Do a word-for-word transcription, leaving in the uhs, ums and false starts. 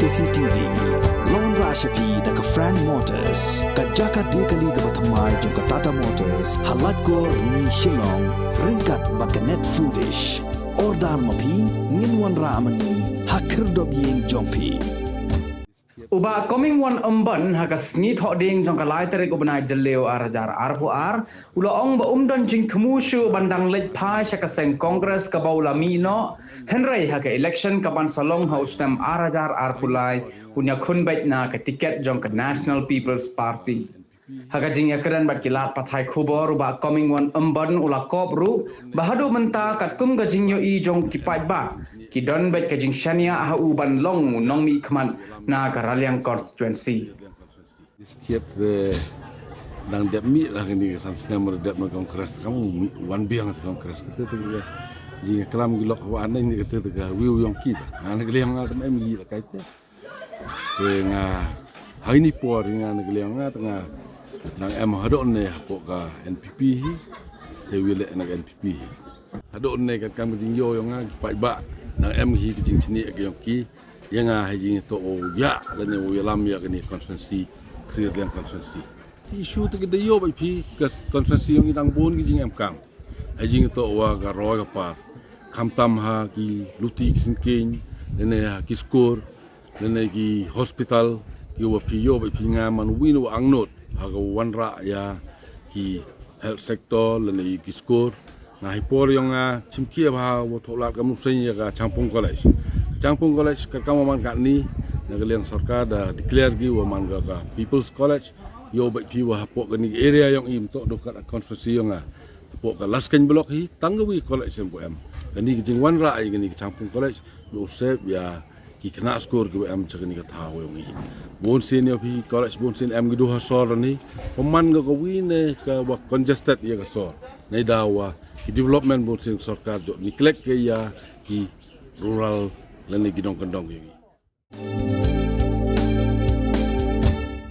C T V. Long ra sha phi da ka Frank Motors, ka jaka de kali kaba thymmai jong ka Tata Motors, ha Laitkor, Rni, Shillong, ryngkat bad ka Net Foodish. Order ma phi, ngin wanrah ma ngi ha khyrdop ïing jong phi. U Bah Comingone Ymbon ha ka sngi Thohdieng jong ka lai tarik u bnai Jylliew ar hajar arphew ar, u la ong ba um don jingthmu shuh ban dang leit phai sha ka seng Congress kaba u la mih noh, hynrei ha ka election kaban sa long ha u snem ar hajar arphew lai, un ïakhun beit na ka tiket jong ka National People's Party. Ha ka jingïakren bad ki lad pathai khubor, u Bah Comingone Ymbon u la kop ruh ba haduh mynta katkum ka jingïohi jong ki paidbah, ki don beit ka jingshaniah ha u ban long u nongmihkhmat na ka Raliang constituency. This tiap, eh, dang dep mih la kani ka san snem re dep na Congress, kam mih wan biang sa Congress. Kata tu ka jingklam ki lok wa anai ni, kata tu ka wiw yong ki ta. Nga na ka liang nga tam em gi la kai te. Te nga ha ini por nga na ka liang nga ta nga nang em haduh ne hapoh ka N P P hi. Te wi le na ka N P P hi. Haduh ne ka kam ka jingïoh yong nga ki paidbah nang em hi ka jingshaniah ka yong ki. Ïa nga ha jingïatoh u ïa lane u ïalam ïa kani constituency, Khrisniang constituency. Ki issue te ki da ïoh bad phi, ka constituency yong i dang bun ki jingemkam ha jingïatoh wa ka roi ka par, khamtam ha ki luti ki syngkien, lane ha ki skur, lane ki hospital, ki wa phi ïoh bad phi nga man win wa angnud ha ka wanrah ïa ki health sector lane ki skur. Nga hi por yong nga chimkia bha wa thoh lad ka museng ïa ka Changpung College. Changpung College ka kam wa man katni na ka liang sorkar da declare ki wa man ka, ka People's College. Ïoh bad phi wa hapoh kani ka area yong i mtoh do ka constituency yong nga, hapoh ka Laskeiñ block hi tang ka wi college em ko em. Kani ka jingwanrah ïa kani ka Changpung College do sep ïa ki khynnah skur ki wa em cha kani ka thaw yong i. Bun sien ïa phi college bun sien em ki du ha sor ni. Pynban ka, ka wi ne ka wa congested ïa ka sor. Nei da wa ki development bun sien sorkar jot neglect ka ïa ki rural lane ki dong kyndong yong i.